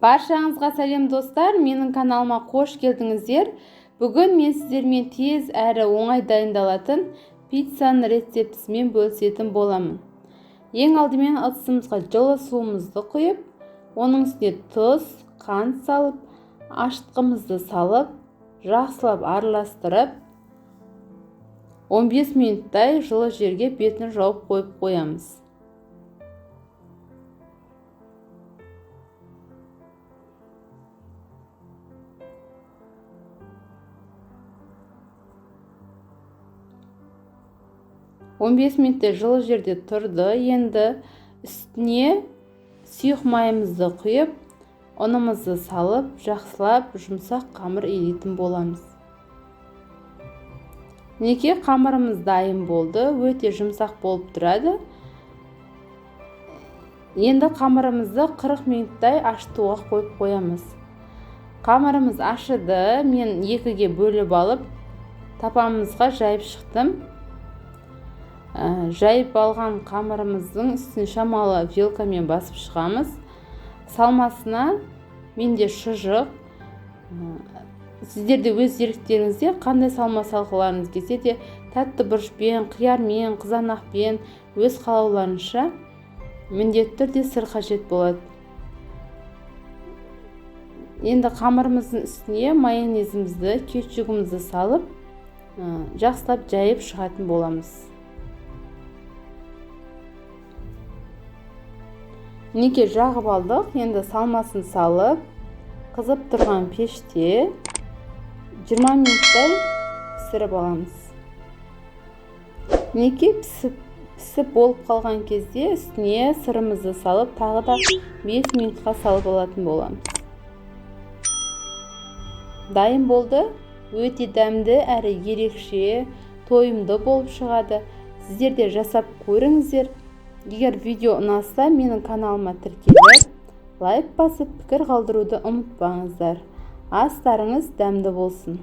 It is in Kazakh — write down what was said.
Баршаңызға сәлем, достар! Менің каналыма қош келдіңіздер. Бүгін мен сіздермен тез әрі оңай дайындалатын пиццаның рецептісімен бөлісетін боламын. Ең алдымен ыдысымызға жылы суымызды құйып, оның үстіне тұз, қант салып, ашытқымызды салып, жақсылап араластырып, 15 минуттай жылы жерге бетін жауып қойып қоямыз. 15 минуттай жылы жерде тұрды. Енді үстіне сұйық майымызды құйып, ұнымызды салып, жақсылап жұмсақ қамыр илейтін боламыз. Мінекей, қамырымыз дайын болды, өте жұмсақ болып тұрады. Енді қамырымызды 40 минуттай ашытуға қойып қоямыз. Қамырымыз ашыды, мен екіге бөліп алып, тапамызға жайып шықтым. Жайып алған қамырымыздың үстін шамалы вилкамен басып шығамыз. Салмасына менде шұжық. Сіздер де өз еріктеріңізде қандай салма салғыларыңыз келсе де, тәтті бұрышпен, қиярмен, қызанақпен, өз қалауларынша, міндетті түрде сыр қажет болады. Енді қамырымыздың үстіне майонезімізді, кетчугімізді салып, жақсылап жайып шығатын боламыз. Мінекей, жағып алдық. Енді салмасын салып, қызып тұрған пеште 20 минуттай пісіріп аламыз. Мінекей, пісіп болып қалған кезде үстіне сырымызды салып, тағы да 5 минутқа салып алатын боламыз. Дайын болды. Өте дәмді әрі ерекше, тойымды болып шығады. Сіздер де жасап көріңіздер. Егер видео ұнаса, менің каналыма тіркеліп, лайк басып, пікір қалдыруды ұмытпаңыздар. Астарыңыз дәмді болсын.